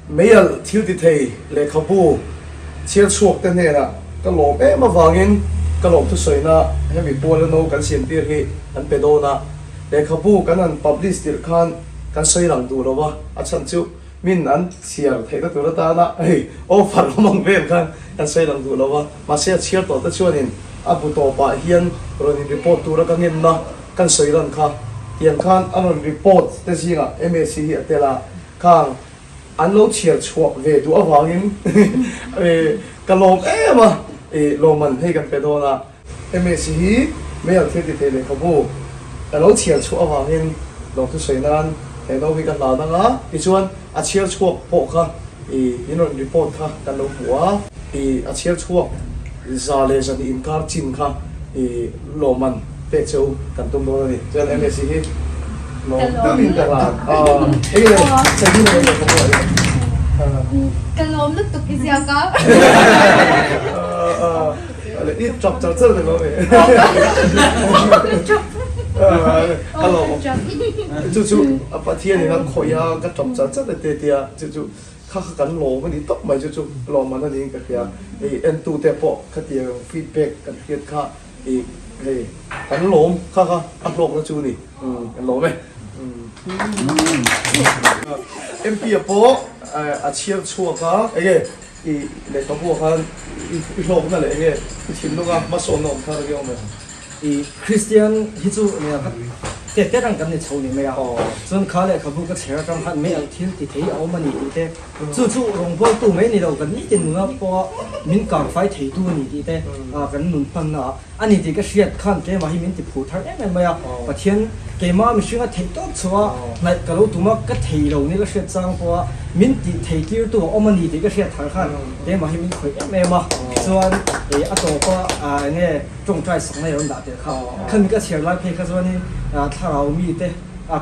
Meialh thil ti thei lehkhabu chhiar chhuak te hnenah ka lawm em avangin ka lawm thusawina hemi puala no kan siam tir hi an pe dawn a, lehkhabu kan han publish tirh khan kan sawi lang duh lo a, a chhan chu min an chhiar theihna tur atana hei offer awm ang vel khan kan sawi lang duh lo a, mahse a chhiar tawh te chuanin a bu tawpah hian rawn in report tura ka ngenna kan sawi lan kha tiang khan a rawn report te zingah MAC hi a tel a, khang an lo chhiar chhuah ve duh avangin ka lawm em a, lawmman hei kan pe dawn a. MAC hi Male thil ti thei lehkhabu ka lo chhiar chhuah avangin lawm thusawi nan he no hi ka hlan ang a, tichuan a chhiar chhuak pawh kha in rawn report kha kan lo hmu a, a chhiar chhuak 102 inkar chin kha lawmman pek che u kan tum dawn a ni. Chuan MSc hi lawm deuhin ka hlan a, eng nge Sabina hi ka pawh a ni. Ka lawm lutuk i ziak a. I chap char char ni lo mi. Ka lawm. Chu chu Pathian in a khawih a ka chap char char te tia chu chu kha kha kan lawm a ni tawp mai chu chu lawmman a niin ka hria. I entute pawh khatiang feedback kan hriat kha I hei kan lawm kha kha a hlawkna chu ni kan lawm e. MP a pawh a chhiar chhuak a enge i lehkhabu ah khan i hlawkna leh enge i thinlunga hmasawnna awm thar enge awm e. I Kristian hi chu nia ka tet tet ang kan ni chho ni mai a, chuan kha lehkhabu ka chher atang khan mei alh thil ti thei a awm a ni tih te, chu chu rawngbawltu mai ni lo kan nitin nuna pawha min kangfai theitu a ni tih te kan nun hmanna ah a ni tih ka hriat khan keimah hi min ti phur thar em em mai a, Pathian keimah mihringa theih tawp chhuah a hnaih ka lo tum a, ka thei lo ni ka hriat chang pawha min tih thei tirtu a awm a ni tih ka hriat thar khan keimah hi min khawih em em a, chuan a tawpa eng nge. Tawngtai sakna i rawn dah tel kha. Khami ka chhiar lai phei kha chuanin thlarau mite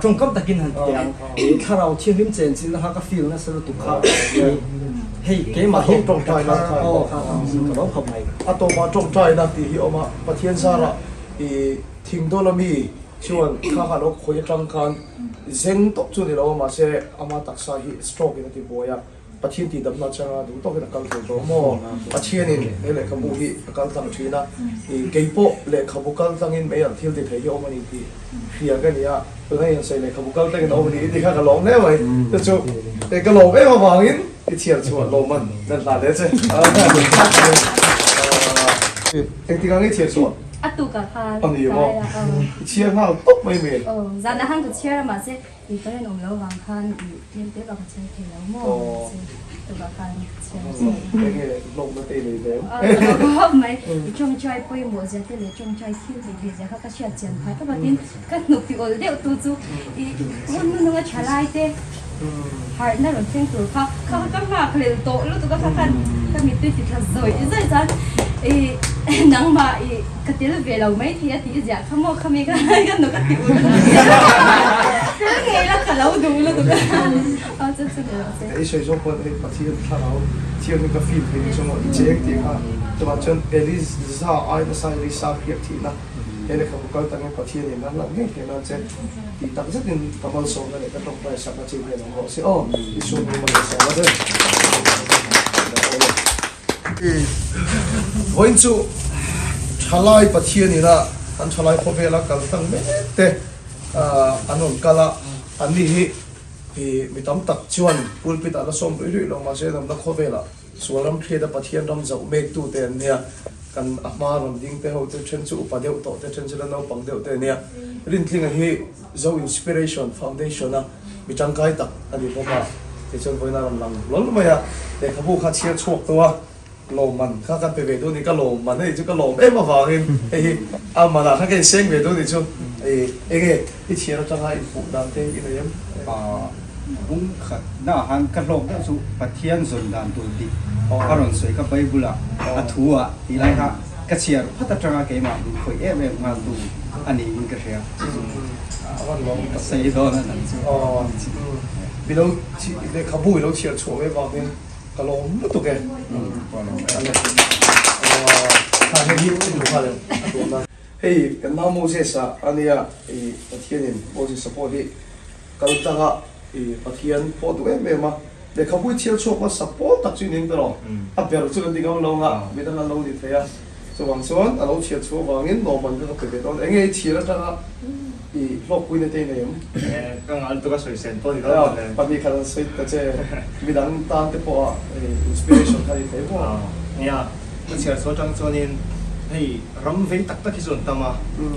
tawngkam takin han ti teh ang. Thlarau thianghlim chen chilhna kha ka feel nasa lutuk kha. Hei keimah hi tawngtai na kha ka lo khawp mai. A tawpah tawngtaina tih hi a awm a, Pathian zarah i thingdawl ami chuan kha kha lo khawi atang khan zeng tawp chu ni lo a mahse ama taksa hi stroke in a ti buai a. Pathian tih damna atanga duh tawkin a kal thei tawh maw? Pathianin he lehkhabu hi a kal tlang thin a, ih kei pawh lehkhabu kal tlangin mei alh thil ti thei hi a awm a ni tih hria ka ni a, tuna hian sawi lehkhabu kal tlangin a awm a ni tih kha ka lawm hle mai. Chu chu ka lawm em avangin i chhiar chhuah lawmman kan hlan hle che. Engtikah nge i chhiar chhuah? A tukah khan. A ni maw? I chhiar nghal tawp mai mai. Aw, zanah khan ka chhiar a mahse I ka rinawm lo vang khan i tlem te bak a chhiar thei lo maw mahse tubah khan chhiar a sawi. Enge hlawkna te i nei ve em? Ka lo khawp mai. I tawngtai pawimawh zia te leh tawngtai thil tih theih zia kha ka hriat chian phah tawp a tin ka hnuk ti awl deuh tu chu i hun hnununga tha lai te harhna rawn thleng tur kha kha ka nghak hlel tawh lutuk a kha khan ka mittui ti tla zawih zawih chuan i nangmah i Ka tel ve lo mai thei a tih ziah kha maw khami kha ka nuk a ti ul tel ngei la ka lo duh lutuk a aw chu chu ni lo se. I sawi zawk pawn hei Pathian thlarau thianghlim ka feel thei ni chu maw i cheng tih kha chuvang chuan Eliza ai nasa Elisa hriat thihna he lehkhabu kal tangin Pathian in a hlan ngei thei nan che tih tak zetin ka malsawmna leh ka tawngtai sakna chin hian awm rawh se aw Isua hming malsawmna che. Vawiin chu Thalai Pathian ina kan Thalai khawvela kal tlang mek te an rawn kal a, anni hi mi tam tak chuan pulpit ah la sawm ruih ruih lo mahse damna khawvelah sual ram hriat a Pathian ram zauh mek tu te an nia, kan a hma rawn ding te ho te then chu upa deuh tawh te then chu la naupang deuh te a nia. Rintlinga hi Zo Inspiration Foundation a mi tangkai tak a ni bawk a, tichuan vawiin a rawn lang hlawl mai a, lehkhabu kha chhiar chhuak tawh a, lawmman kha kan pe ve duh a ni, ka lawmman hei chu ka lawm em avangin hei hi a manah khan ka inseng ve duh a ni chu, enge i chhiar atanga inhmuh dan te i nei em? Bung khat na han ka hlawk deuh chu Pathian zawn dan tur dik a rawn sawi kha Bible ah a thu ah tih lai kha ka chhiar phat atanga keimah min khawih em em nghal tu a niin ka hria. Ka sawi dawn a nih chu. I lo lehkhabu i lo chhiar chhuah mai vangin ka lawm lutuk e. Hei kan nau Moses-a a nia i Pathianin Moses-a pawh hi kal tlanga i Pathian pawh duh em em a. Lehkhabu i chhiar chhuak hmasa pawl tak chu i ning ta lo. A ber chu kan ti ngam lo ang a, midang an lo ni thei a. Chuvang chuan a lo chhiar chhuah avangin lawmman kha ka pe ve dawn. Enge i chhiar atanga i hlawkpuina te i nei em? Ka ngal tuk a sawi sen pawh ni dawn lo le. Pahnih khat an sawi ta che. Midang tan te pawh a inspiration kha ni thei maw? Nia, ka chhiar chhuah atang chuanin hei ram vei tak tak hi chu an tam a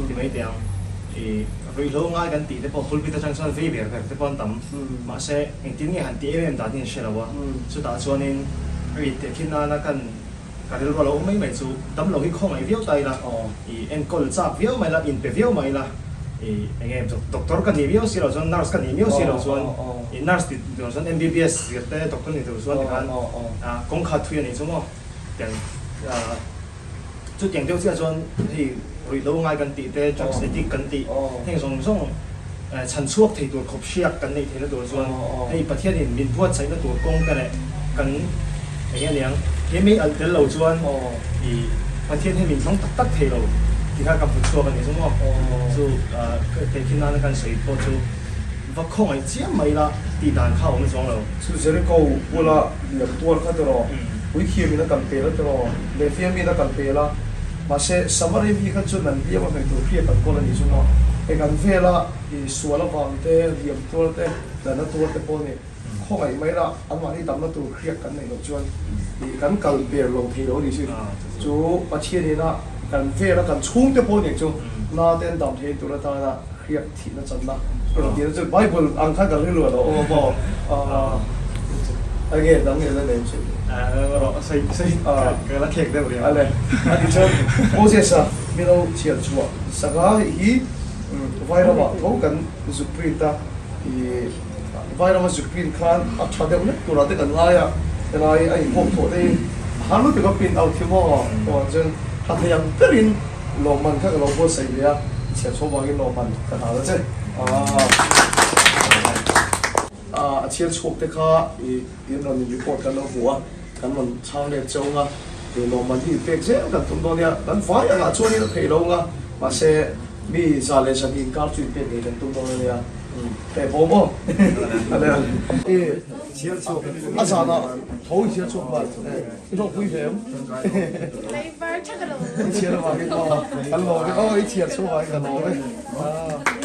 ti mai teh ang. I ruihhlo ngai kan tih te pawh pulpit atang chuan vei ber ber te pawh an tam. Mahse engtin nge han ti em em dan hi an hre lo a. Chutah chuanin hei tehkhin nana kan Ka rilru a lo awm mai mai chu damlo hi khawngaih viau ta ila, i enkawl chak viau mai ila, inpe viau mai ila, i enge doctor ka nih miau si loh chuan, nurse ka nih miau si loh chuan, i nurse ti tur chuan MBBS zir te doctor ni tur chuan tikhan kawngkhat thui a nih chu maw tiang chutiang deuh chiah chuan hei ruihhlo ngai kan tih te, drugs addict kan tih heng zawng zawng chhan chhuak thei tur khawp hriak kan neih theihna tur chuan hei Pathianin min buatsaihna tur kawng te leh kan eng nge niang he mei alh tel lo chuan i Pathian hi min hmang tak tak thei lo tih kha ka hmu chhuak a ni chu maw chu tehkhin nana kan sawi pawh chu va khawngaih chiam mai la tih dan kha a awm chuang lo. Chu Jericho bula liam tuar kha tiraw puithiamin a kal pel a tiraw lehfiamin a kal pel a mahse Samari mi kha chuan an hliam a hmeh tur hriat an kawl a ni chu maw eng an vela i sual avang te liam tuar te dana tuar te pawh a ni. Khawngaih mai la, anmahni damna tur hriat kan neih loh chuan ih kan kal ber lo thei lo a ni chu. Chu Pathian ina kan vela kan chhungte pawh nih chu na te an dam thei tur atana hriat thihna channa rawn tihna chu Bible ang khan kan rilru a lo awm a maw? Enge dang nge la nei chu? Rawh sawi sawi ka la khek deuh rih a. Ale, a ti chuan Moses-a min lo chhiar chhuah sak a, hei hi Vairamah tho kan zuk print a, ih Vairama zuk print khan a tha deuh hlek turah te kan ngai a, helai a inhawk thawh te hi a har lutuk a print out hi maw chuan chuan tha thei ang berin lawmman kha ka lo buatsaih ve a, chhiar chhuah vangin lawmman ka hna ta che. A chhiar chhuak te kha i in rawn in report kan lo hmu a, kan rawn chhang let cheu ang a, lawmman hi pek zel kan tum dawn nia, kan vai angah chuanin a theih lo ang a, mahse mi 102 inkar chu inpek ngei kan tum dawn a nia. He bawm aw. I chhiar chhuak a zanah tho i chhiar chhuak nghal. I hlawkpui ve em? I chhiar avangin aw kan lawm e. Aw i chhiar chhuak avangin ka lawm e.